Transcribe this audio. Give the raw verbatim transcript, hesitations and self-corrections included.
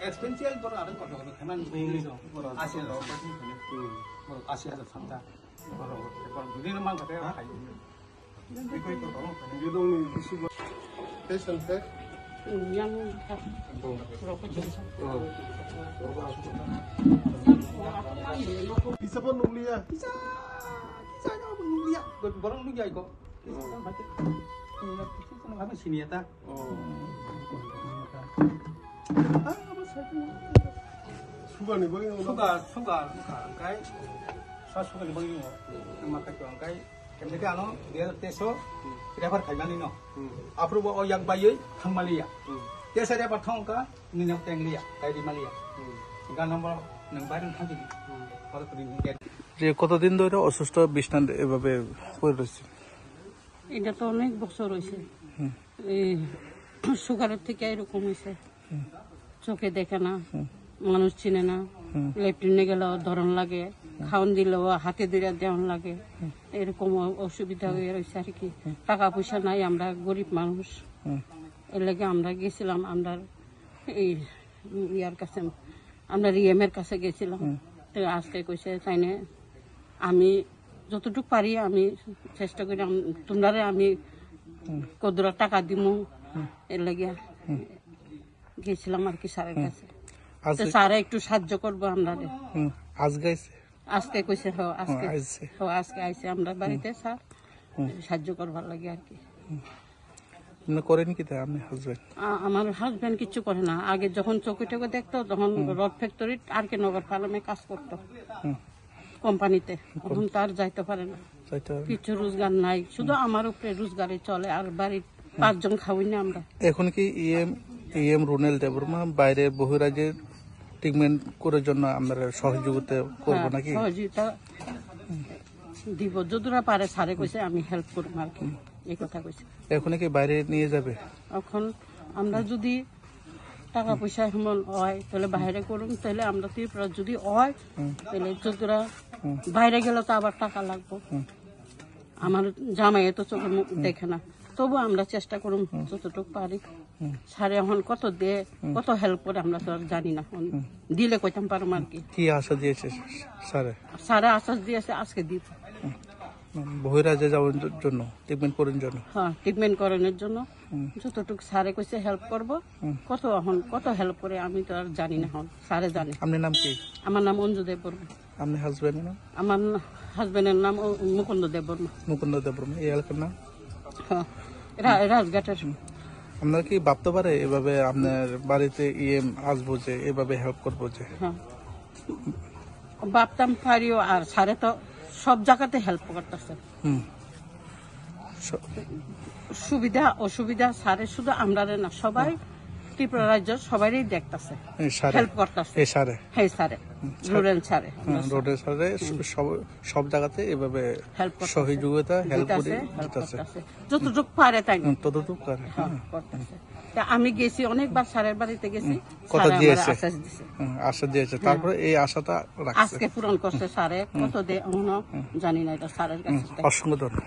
Expensive borok adon kotor kotor khaimani. Asi hajar. Asi hajar thangta. Borok, borok bini mang kate khai. Patient, eh? Yang Kisa pun nukliya. Kisa, kisa nukliya. Borok nukliya iko. Kisa pun nukliya. Kisa pun nukliya. Kami sini ya ta. Oh. Sugar ni bagwi wngkha? Sugar, sugar wngkha, hwnkhe sa sugar ni bagwi wngo. Wngma khe to hwnkhe, hwnkhe ano test o refer khaimani no. Hmm. Aphuru bo o yak baiwi thangmaliya. Hmm. Test o refer thang wngkha, nini nok teng liya, tai rimaliya. Hmm. Gan number nang bai rang thangdi. Hmm. Kotodin dhori osusto bishnat ebhabe pori royse? এটা তো অনেক বছর হয়েছে। হুম। এই সুগারের থেকে এরকম হয়েছে। হুম। চোখে দেখে না, হুম। মানুষ চিনে না, হুম। ল্যাট্রিনে গেলেও ধরন লাগে, হুম। খাওন দিলেও হাতে ধরে দেওয়ান লাগে, হুম। এরকম অ-, অসুবিধা হুম। হয়ে রয়েছে আর কি। হুম। টাকা পয়সা নাই, আমরা গরিব মানুষ। হুম। এর লাগে আমরা গেছিলাম, আমরা এই ইয়ার কাছে, আমরা রিএম এর কাছে গেছিলাম। হুম। তো আজকে কইছে তাইনে আমি যতটুকু পারি আমি চেষ্টা করি, আম-, তোমরারে আমি হুম। কতটা টাকা দিমু, হুম। এর লাগিয়া হুম। গেছিলাম আর কি স্যারের হুম। কাছে। তো আজকে স্যারে একটু সাহায্য করবো আমরারে। হুম। আজকে আইছে? আজকে কইছে, হ, হুম, আজকে। আইছে। হ, আজকে আইছে আমরা বাড়িতে, হুম। স্যার। হুম। সাহায্য করবার লাগে আর কি। হুম। মানে করেন কি তা আপনি হাজবেন্ড? আ-, আমার হাজবেন্ড কিচ্ছু করে না। আগে যখন চোখে টোকে দেখতো, তখন হুম। রড ফ্যাক্টরির আর কে নগর ফার্মে কাজ করতো। হুম। কোম্পানিতে। কোন- এখন তো আর যাইতে পারে না। যাইতে পারে না। কিছু রোজগার নাই, শুধু হুম। আমার উপরে রোজগারে চলে, আর বাড়ির হুম। পাঁচজন খাওয়াই না আমরা। এখন কি ইএম, ইএম রুনেল দেববর্মা বাইরে বহিরাজ্যে ট্রিটমেন্ট করার জন্য আমরা সহযোগিতা করবো হ্যাঁ, নাকি? সহযোগিতা দিব, যতটা পারে স্যারে কইছে আমি হেল্প করবো আর কি, এই কথা কইছে। এখন কি বাইরে নিয়ে যাবে? এখন আমরা যদি টাকা পয়সা এমন হয়, তাহলে বাইরে করুন, তাহলে আমরা ত্রিপুরা যদি হয়, হুম। তাহলে যতটা হুম। বাইরে গেলে তো আবার টাকা লাগবো। হুম। আমার জামাই তো চোখে মুখ হুম। দেখে না, তবু আমরা চেষ্টা করুন হুম। যতটুকু পারি। হুম। স্যারে এখন কত দে, হুম। কত হেল্প করে আমরা তো আর জানি না। এখন হুম। দিলে কইতাম পারবো আর কি। কি আশা দিয়েছে স্যারে? স্যারে আশ্বাস দিয়েছে আজকে দিব। হুম। বহিরাজ্যে যাওয়ার জ-, জন্য, ট্রিটমেন্ট করার জন্য। হ্যাঁ, ট্রিটমেন্ট করানোর জন্য হুম। যতটুকু স্যারে কইছে হেল্প করবো। হুম। কত এখন, কত হেল্প করে আমি তো আর জানি না এখন, স্যারে জানে। আপনার নাম কি? আমার নাম অঞ্জু দেববর্মা। আপনার হাজবেন্ডের নাম? আমার হাজবেন্ডের নাম ও-, মুকুন্দ দেববর্মা। মুকুন্দ দেববর্মা। এই এলাকার নাম? হ্যাঁ, রা-, রাজঘাটের। হুম। আপনারা কি ভাবতে পারে এভাবে আপনার বাড়িতে ইএম আসবো যে, এভাবে হেল্প করবো যে? হ্যাঁ। ভাবতাম পারিও, আর স্যারে তো সব জায়গাতে হেল্প করতেছে। হুম। স- সুবিধা অসুবিধা স্যারে শুধু আমরারে না, সবাই হুম। ত্রিপুরা রাজ্য সবাইরই দেখতাছে, এই স্যারে। হেল্প করতাছে। এই স্যারে। হ্যাঁ, স্যারে। হুম, স্যার। রুরেল স্যারে। হুম, রুরেল স্যারে হুম। সব, সব জায়গাতে এভাবে হেল্প করতাছে। সহযোগিতা, হেল্প দিতাছে, করে হেল্প দিতাছে। করতাছে। যতটুকু পারে তাই। হুম, ততটুকু পারে। হ্যাঁ, হ্যাঁ। করতাছে। তা আমি গেছি, অনেকবার স্যারের বাড়িতে গেছি, হুম। কথা স্যারে আমারে দিয়েছে। আশ্বাস দিছে। হুম, আশ্বাস দিয়েছে। হ্যাঁ। তারপরে এই আশাটা রাখছে। আজকে পূরণ করছে স্যারে, হুম। কত দে, এখনো হুম। জানি না, এটা স্যারের কাছে হুম, থাকি। অসংখ্য ধন্যবাদ।